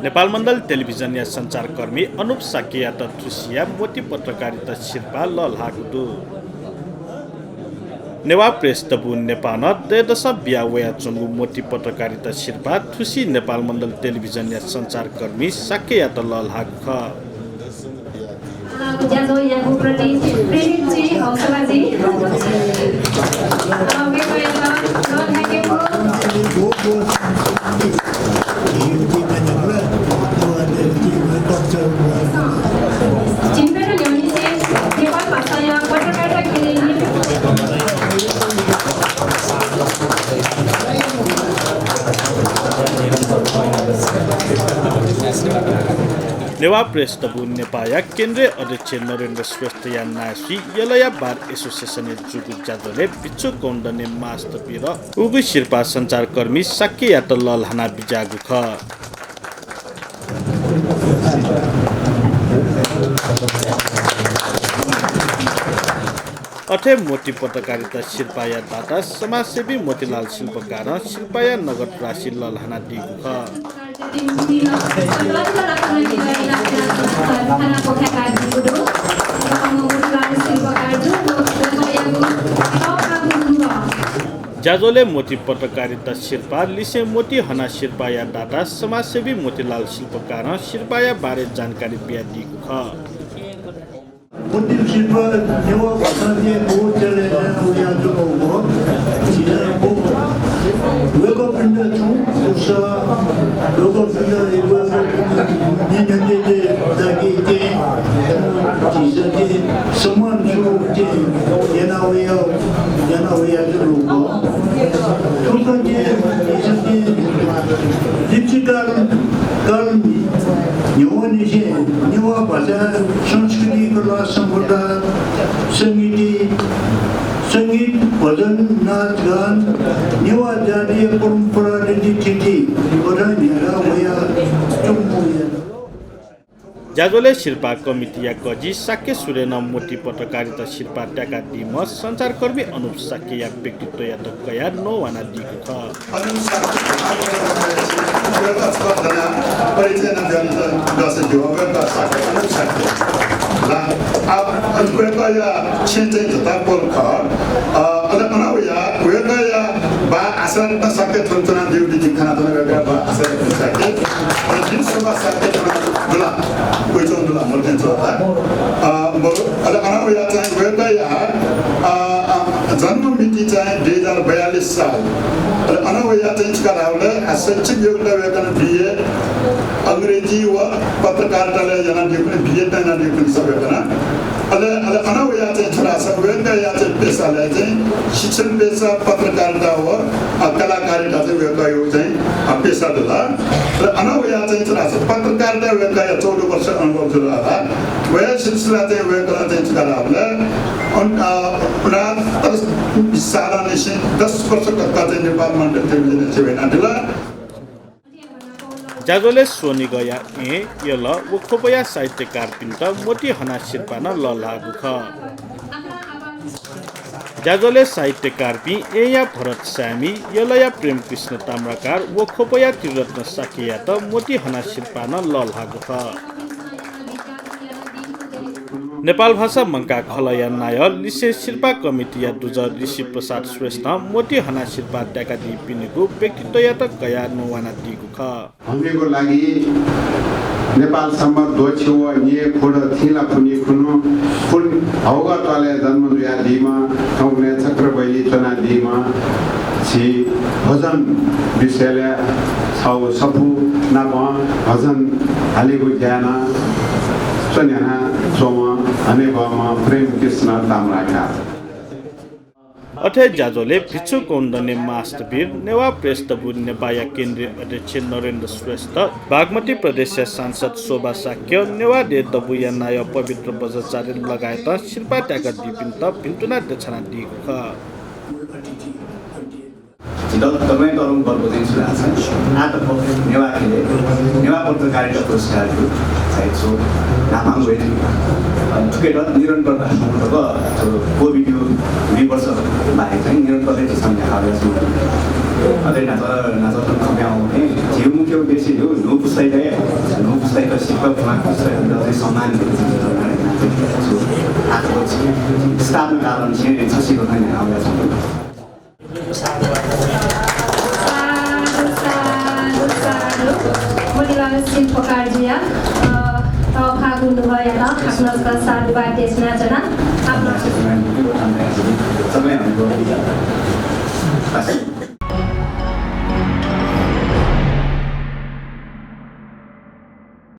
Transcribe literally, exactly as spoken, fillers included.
नेपाल मण्डल टेलिभिजनया सञ्चारकर्मी अनुप शाक्ययात थुसिया मोती पत्रकारिता सिरपाः लःल्हाःगु दु। नेवाः प्रेस दबू नेपालं दय्‌दसं बिया वयाच्वंगु मोती पत्रकारिता सिरपाः थुसी नेपाल मण्डल टेलिभिजनया सञ्चारकर्मी शाक्ययात लःल्हाःगु खः। ज्याझ्वः यायेगु प्रति प्रेरित चाहिँ हौसलाजी। अ, वय्‌कःयात लःल्हाकेगु। झिंप्यदँ न्ह्यःनिसें नेपाल भाषाया पत्रकारिता केन्द्रय् नेवाः प्रेस दबू नेपाःया केन्द्रीय अध्यक्ष नरेन्द्र श्रेष्ठया नायःसुइ यलया बार एसोसिएसनय् जूगु ज्याझ्वलय् भिक्षु कौण्डन्य मास्टरपिर उगु सिरपाः सञ्चारकर्मी शाक्ययात लःल्हाना बिज्याःगु खः। अथे मोती पत्रकारिता सिरपाःया दाता समाजसेवी मोतीलाल शिल्पकारं सिरपाःया नगद राशि लःल्हानादीगु खः। ज्याझ्वलय् मोती पत्रकारिता सिरपाः लिसें मोती हना सिरपाःया दाता समाजसेवी मोतीलाल शिल्पकारं सिरपाःया बारे जानकारी बियादीगु खः। मोती शिल्प नेवाः भाषां हे बहुचलन यानावयाच्वंगु झीसं वय्‌कःपिन्त छुं उत्साह, वय्‌कःपिन्त निन्हु दाके झीसं सम्मान स्वरूप यानावया यानावयाच्वंगु खः। थुकथं झीसं लिपा काल काल न्ह्यवंनिसें नेवाः भाषा, संस्कृति, कला, सम्पदा, संगीति, संगीत, भजन, नाच, गान, नेवाः जातीय परम्परा, रीतिथिति कथं न्ह्याका वयाच्वंगु यात। ज्याझ्वलय् सिरपाः कमिटीया कजि शाक्य सुरेनं मोती पत्रकारिता सिरपाः त्याकादीम्ह सञ्चारकर्मी अनुप शाक्यया व्यक्तित्वयात कयाः नवानादीगु खः। अनुप शाक्य, परिचय यानादिल, दस दिवंगत शाक्य, अनुप शाक्य। ला, आ, वय्‌कःया छेँ चाहिँ झ्वतापाल खः। अ, अले अन वया वय्‌कःया बाः आशारत्न शाक्य थन च्वनादीगु जिं खनाच्वना, वय्‌कःया बाः आशारत्न शाक्य। अले जिं सभा शाक्य थन दुला, वइच्वंगु दुला, मर्त्यं च्वला। अ, बरु, अले अन वया चाहिँ वय्‌कःया, अ, अ, जन्म मिति चाहिँ दुई हजार बयालिस साल। अले अन वया चाहिँ छकः धाःबलय्, आ, शैक्षिक योग्यता वय्‌कलं बिए अंग्रेजी व पत्रकारितालय् यानादीगु, बिए नं यानादीगु खः वय्‌कलं। अले, अले अन वया चाहिँ छकः धाःसा वय्‌कःया चाहिँ पेसालय् चाहिँ शिक्षण पेसा, पत्रकारिता व, अ, कलाकारिता चाहिँ वय्‌कःया चाहिँ, अ, पेसा दु ला। अले अन वया चाहिँ छकः धाःसा पत्रकारिताय् वय्‌कःया चौध वर्ष अनुभव दु ला। वया सिलसिला चाहिँ वय्‌कलं चाहिँ छकः धाःबलय् अन, अ, उनात्तर सालंनिसें दस वर्ष कक्का चाहिँ नेपाल मण्डल टेलिभिजनय् सेवा यानादिल। ज्याझ्वलय् स्वनिगःया येँ, यल व ख्वपया साहित्यकारपिन्त मोती हना सिरपाः नं लःल्हाःगु खः। ज्याझ्वलय् साहित्यकारपिं येँया भरत साय्मि, यलया प्रेमकृष्ण ताम्राकार व ख्वपया त्रिरत्न शाक्ययात मोती हना सिरपाः नं लःल्हाःगु खः। नेपाल भाषा मंकाः खलःया नायः लिसें सिरपाः कमिटीया दुजः ऋषि प्रसाद श्रेष्ठं मोती हना सिरपाः त्याकादीपिनिगु व्यक्तित्वयात कयाः नवानादीगु खः। हनेको लागि नेपाल सम्बत द्वःछि व न्यय्‌खुदँ थिंलाःगु पुन्हि खुन्हु फुन हौगः त्वालय् जन्म जुयादीम्ह, थौंकन्हय् चक्रवय्‌लि च्वनादीम्ह झी भजन विषयलय् छगू सफू नाप भजन हालेगु ज्याय् नं च्वन्ह्यानाच्वंम्ह हनेबहःम्ह प्रेमकृष्ण ताम्राकार। अथे ज्याझ्वलय् भिक्षु कौण्डन्य मास्टरपिर, नेवाः प्रेस दबू नेपाःया केन्द्रीय अध्यक्ष नरेन्द्र श्रेष्ठ, बागमती प्रदेशया सांसद शोभा शाक्य, नेवाः देय् दबूया नायः पवित्र बज्राचार्य लगायतं सिरपाः त्याकादीपिन्त भिन्तुना देछानादीगु खः। जितः दकलय् तःधंगु गर्व चाहिँ छु धाःसा आः तक नेवाः ख्यलय् नेवाः पत्रकारिता पुरस्कार दु। सायद छु न्हापां वये धुन। अ, थुकियात निरन्तर तक छु कोभिड यो दुई वर्ष बाहेक चाहिँ निरन्तर चाहिँ झीसं न्ह्याकाः वयाच्वना। अले न्हाचः, न्हाचः थन खँ ब्यां वने झीगु मुख्य उद्देश्य दु न्हू पुस्तायात सम्मान स्थापना कारण छे छसी को धन्यवाद। साधु, साधु, साधु। मणिलाल शिल्पकारजुया, अ, अ, फागु नुगःयात हाकनं छकः साधुवाद देछानाच्वना। आप